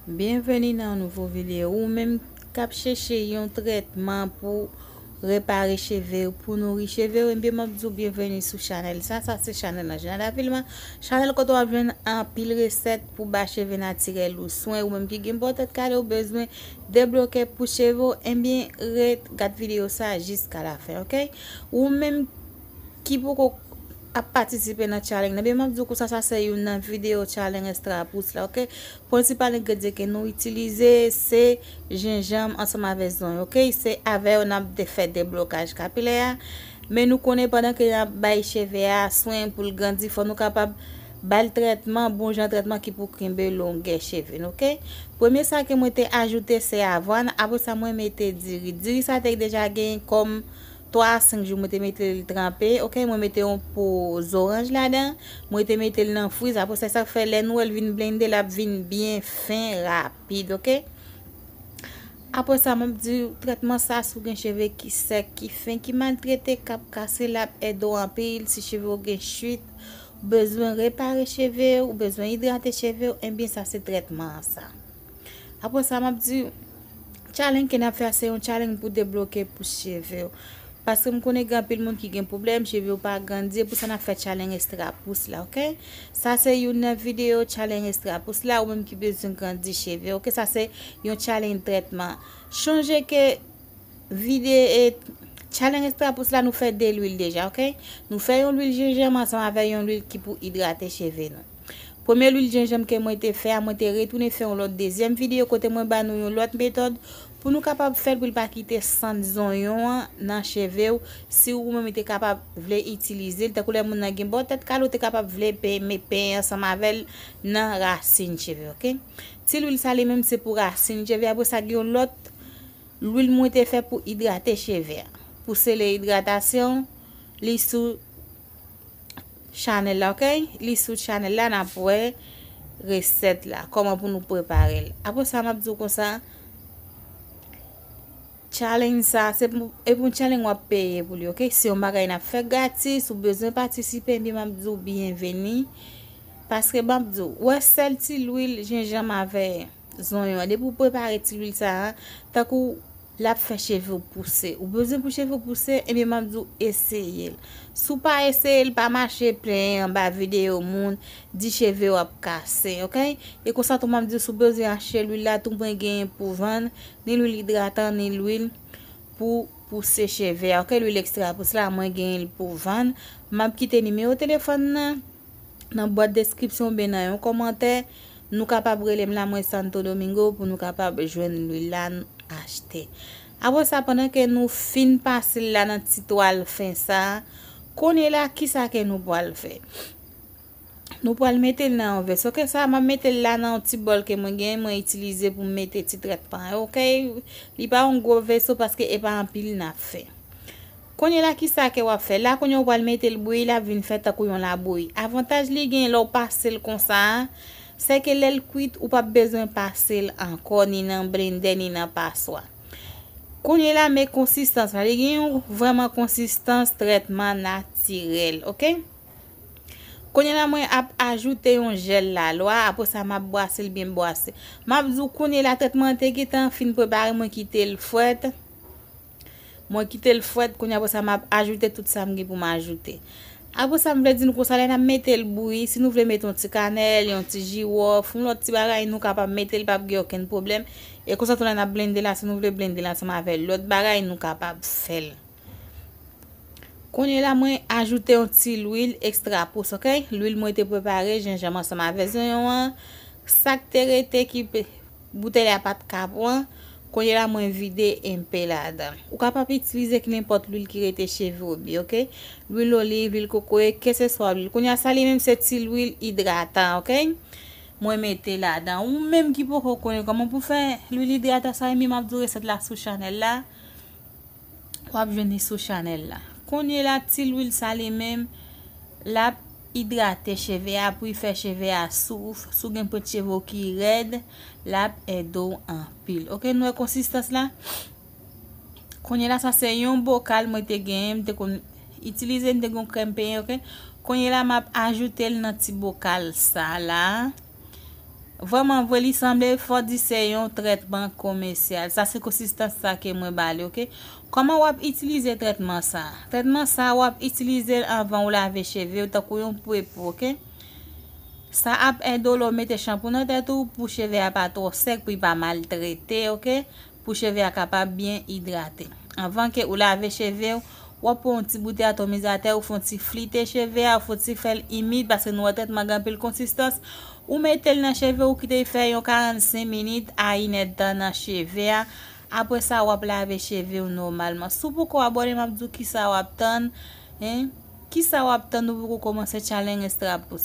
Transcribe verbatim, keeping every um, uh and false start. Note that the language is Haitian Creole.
Byenveni nan yon nouvo videyo. Ou menm k ap chèche yon trètman pou repare cheve w, pou nouri cheve w, ebyen m ap di w byenveni sou chanèl sa. Sa se chanèl nan, Janada Vilma. Chanèl kote w ap jwenn anpil resèt pou ba cheve natirèl ou swen. Ou menm ki gen bò tèt kale, ou bezwen debloke pou cheve w, ebyen ret gad videyo sa jiska lafen, oke? Ou menm ki poko ap patisipe nan challenge nan, ebyen m ap di w konsa, sa se youn nan videyo challenge extra pouce la, oke? Prensipal engredyan ke nou itilize se jenjanm ansanm avèk zonyon, oke? Se avè yo n ap de-, fè deblokaj kapilè a. Men nou konnen pandan ke n ap bay cheve a swen pou l grandi, fò nou kapab ba l trètman, bon jan trètman ki pou kenbe longè cheve n, oke? Premye sa ke mwen te ajoute se avwàn, apre sa mwen mete diri. Diri sa te deja gen kòm twa a senk jou mwen te mete l tranpe, oke? Mwen mete yon po zoranj ladan, mwen te mete l nan friz, apre sa, sa fè lè nou wè l vin blende, l ap vin byen fen, rapid, oke? Apre sa, m ap di w, trètman sa, si w gen cheve ki sèk, ki fen, ki maltrete, k ap kase, l ap ede w anpil. Si cheve w gen chit, ou bezwen repare cheve w, ou bezwen idrate cheve w, ebyen sa se trètman an sa. Apre sa, m ap di w, challenge ke n ap fè a, se yon challenge pou debloke pou cheve w. Paske m konnen gen anpil moun ki gen pwoblèm, cheve yo pa grandi, e pou sa n ap fè challenge extra pouce la, oke? Sa se youn nan videyo challenge extra pouce la, ou menm ki bezwen grandi cheve, oke? Sa se yon challenge trètman. Chonje ke vide e challenge extra pouce la, nou fè de lwil deja, oke? Nou fè yon lwil jenjanm ansanm avè yon lwil ki pou idrate cheve nou. Premye lwil jenjanm ke mwen te fè a, mwen te retounen fè yon lòt dezyèm videyo kote mwen ba nou yon lòt metòd pou nou kapab fè l pou l pa kite sant zonyon an nan cheve w. Si ou menm ou te kapab vle itilize l, tankou lè moun nan gen bò tèt kale, ou te kapab vle pe-, met penyen ansanm avè l nan rasin cheve, oke? Ti lwil sa li menm se pou rasin cheve, apre sa gen yon lòt lwil mwen te fè pou idrate cheve a. Pou sele idratasyon, li sou chanèl la, oke? Li sou chanèl la, n ap wè resèt la, kòman pou nou prepare l. Apre sa, m ap di w konsa, challenge sa, se pou, e pou yon challenge w ap peye pou li, oke? Se yon bagay n ap fè gratis, ou bezwen patisipe, ebyen m ap di w byenveni. Paske m ap di w, wè sèl ti lwil jenjanm avè zonyon an. Depi w prepare ti lwil sa a, tankou l ap fè cheve w pouse. Ou bezwen pou cheve w pouse, ebyen m ap di w eseye l. Si w pa eseye l, pa mache plenyen anba videyo moun, di cheve w ap kase, oke? E konsa tou m ap di w si w bezwen achte lwil la, tou mwen genyen pou vann, ni lwil idratan, ni lwil pou pouse cheve a, oke? Lwil extra pouce la, mwen genyen l pou vann. M ap kite nimewo telefòn nan nan bwat deskripsyon oubyen nan yon kòmantè. Nou kapab rele m la, mwen Santo Domingo, pou nou kapab jwenn lwil la n achte. Apre sa, pandan ke nou fin pase l la nan ti twal fen sa, kounye la, kisa ke nou pral fè? Nou pral mete l nan yon vès. Oke, sa, m ap mete l la nan yon ti bòl ke mwen genyen, mwen itilize pou m mete ti trètman yo, oke? Li pa yon gwo veso paske e pa anpil n ap fè. Kounye la, kisa ke w ap fè? La, kounye a, ou pral mete l bouyi, l ap vin fè tankou yon labouyi. Avantaj li gen lè w pase l konsa a, se ke lè l kwit, ou p ap bezwen pase l ankò, ni nan blendè, ni nan paswa. Kounye la, men konsistans la. Li gen yon vrèman konsistans trètman natirèl, oke? Kounye la, mwen ap ajoute yon jèl lalwa, apre sa, m ap bwase l byen bwase. M ap di w, kounye la, trètman an te gentan fin prepare, mwen kite l frèt. Mwen kite l frèt, kounye a, apre sa, m ap ajoute tout sa m gen pou m ajoute. Apre sa, m vle di nou konsa, lè n ap mete l bouyi, si nou vle mete yon ti kanèl, yon ti jiwòf, yon lòt ti bagay, nou kapab mete l, p ap gen okenn pwoblèm. E konsa tou, lè n ap blende l la, si nou vle blende l ansanm avè lòt bagay, nou kapab fè l. Kounye la, mwen ajoute yon ti lwil ekstra pous, oke? Lwil mwen te prepare, jenjanm ansanm avè zonyon an. Sa k te rete ki pe-, boutèy la pa t ka pran. Kounye la, mwen vide enpe ladan. Ou kapab itilize ki nenpòt lwil ki rete cheve w byen, oke? Lwil oliv, lwil kokoye, keseswa lwil. Kounye a, sa li menm se ti lwil idratan, oke? Mwen mete ladan. Ou menm ki poko konnen kòman pou fè lwil idratan sa, ebyen m ap di w resèt la sou chanèl la. W ap jwenn li sou chanèl la. Kounye la, ti lwil sa li menm, l ap idrate cheve a pou l fè cheve a souf. Si w gen pwent cheve w ki rèd, l ap ede w anpil. Oke, nou wè konsistans la? Kounye la, sa se yon bokal mwen te genyen, m te konn itilize, m te gen yon krèm penyen, oke? Kounye la, m ap ajoute l nan ti bokal sa la. Vrèman vre, li sanble fò di se yon trètman komèsyal. Sa se konsistans sa ke mwen ba li, oke? Kòman w ap itilize trètman sa? Trètman sa, w ap itilize l anvan ou lave cheve w, tankou yon prepo, oke? Sa ap ede w lè w mete chanpou nan tèt ou pou cheve a pa twò sèk, pou li pa maltrete, oke? Pou cheve a kapab byen idrate. Anvan ke ou lave cheve w, w ap pran yon ti boutèy atomizatè, ou fè yon ti flite cheve a, ou fè yon ti fè l imid, paske nou wè trètman gen anpil konsistans. Ou mete l nan cheve, ou kite l fè yon karannsenk minit a inèdtan nan cheve a. Apre sa, w ap lave cheve w nòmalman. Si w poko abòne, m ap di w kisa w ap tann, en. Kisa w ap tann, ou poko kòmanse challenge strap ou?